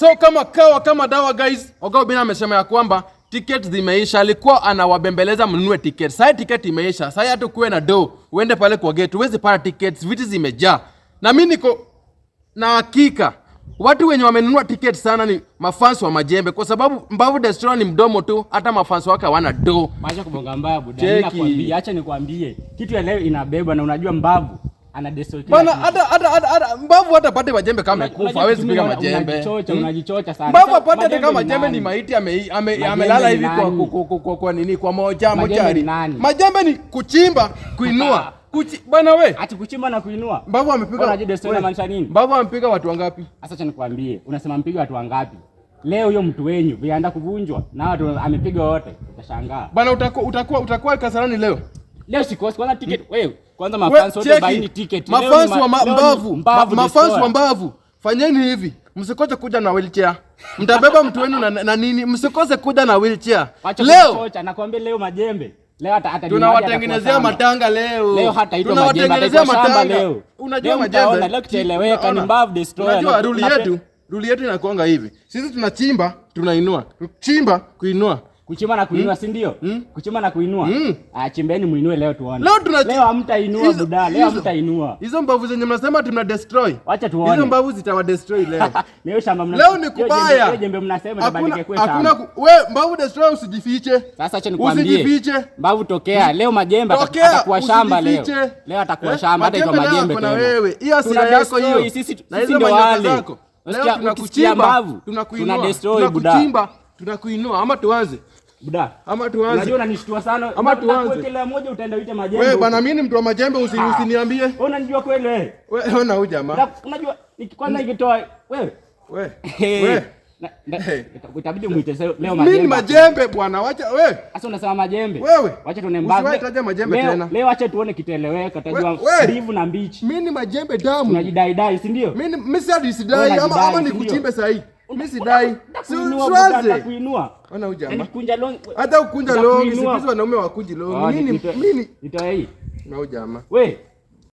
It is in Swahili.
So kama kawa kama dawa guys, Oga Obinna amesema ya kwamba ticket zimeisha. Alikuwa anawabembeleza mnunue ticket. Sasa ticket imeisha. Sasa hata kuwe na do, uende pale kwa gate, huwezi pata tickets, viti zimejaa. Na mimi niko na hakika watu wenye wamenunua ticket sana ni mafans wa Majembe, kwa sababu Mbavu Destroyer ni mdomo tu, hata mafans wake hawana do. Acha kubonga mbaya buda. Cheki. Mimi nakwambia, acha nikwambie. Kitu ya leo inabeba na unajua Mbavu ana destroy kila Bana, kitu. hata Mbavu hata pate Majembe kama amekufa, Unajua hawezi kitu piga mimi Majembe. Unajichocha, unajichocha sana. Mbavu Sasa apate hata kama ni Majembe ni nani? maiti Majembe amelala ni hivi kwa, nani? kwa nini kwa moja Majembe mochari. ni nani? Majembe ni kuchimba, kuinua. Bana we. Ati kuchimba na kuinua. Mbavu amepiga. Unajua destroy We, inamaanisha nini? Mbavu amepiga watu wangapi? Sasa acha nikwambie, unasema mpiga watu wangapi? Leo huyo mtu wenyu vianda kuvunjwa na watu amepiga wote, utashangaa. Bana, utakuwa Kasarani leo. Leo sikosi kwanza ticket wewe, kwanza We, mafans wote cheki. baini ticket. Leo ni Mafans wa leo ni Mbavu, Mbavu mafans wa destroyer. Mbavu. Fanyeni hivi. Msikose kuja na wheelchair. Mtabeba mtu wenu na nini? Msikose kuja na wheelchair. Wacha Leo kujichocha, nakwambia leo Majembe. Leo hata tunawatengenezea matanga leo. Leo hataitwa Majembe, Tunawatengenezea ataitwa shamba matanga. leo. Unajua Leo Majembe? mtaona, leo kitaeleweka, ni Unaona? Mbavu destroyer. Unajua rule yetu, rule yetu inakuanga hivi. Sisi tunachimba, tunainua. Chimba, kuinua. Kuchimba na kuinua, si ndio? Kuchimba na kuinua. Ah, chimbeni muinue leo tuone. Leo Leo hamtainua buda, leo hamtainua. Hizo mbavu zenye mnasema tuna destroy. Wacha tuone. Hizo mbavu zitawa destroy leo. Leo shamba mna Leo ni kubaya. Leo jembe mnasema Hakuna itabadilike kuwe hakuna shamba. we Mbavu destroy usijifiche. Sasa acha nikwambie. Usijifiche. Mbavu tokea, leo Majembe Tokea, atakuwa shamba leo. usijifiche. Leo atakuwa Eh, shamba, hata Majembe itwa leo Majembe ako na tena. wewe. Hiyo hasira Tuna yako destroy, hiyo. Sisi Na sisi hizo ndio manyoka wale. zako. Leo Unasikia ukisikia tunakuchimba, Mbavu, tunakuinua. tuna destroy buda. Tunakuchimba, tunakuinua ama tuanze. Buda. Ama tuanze. Unajua unanishtua sana. Ama tuanze. Nakuwekelea moja utaenda uite Majembe. Wewe bana, mimi ni mtu wa Majembe, usiniambie. Wewe unanijua kweli wewe? Wewe ona huyu jamaa. Unajua kwanza ikitoa wewe. We. We. Hey. Itabidi muite leo Mimi ni Majembe. Majembe bwana, wacha we. Sasa unasema Majembe. Wewe. Wacha tuone Mbavu. Usiwahi taja Majembe leo, tena. Leo acha tuone kitaeleweka, utajua We- mbivu na mbichi. Mimi ni Majembe damu. Unajidai dai, si ndio? Mimi si hadi sidai Wewe ama unajidai, si ndio? nikuchimbe sahi. Mimi sidai. Si Nitakuinua buda, siwaze. nitakuinua. Ona huyu jamaa. Yaani kunja long. Hata ukunja longi, Nitakuinua. siku hizi wanaume wakunji Ah, longi. Mimi ni nitoe hii. na huyu jamaa. We,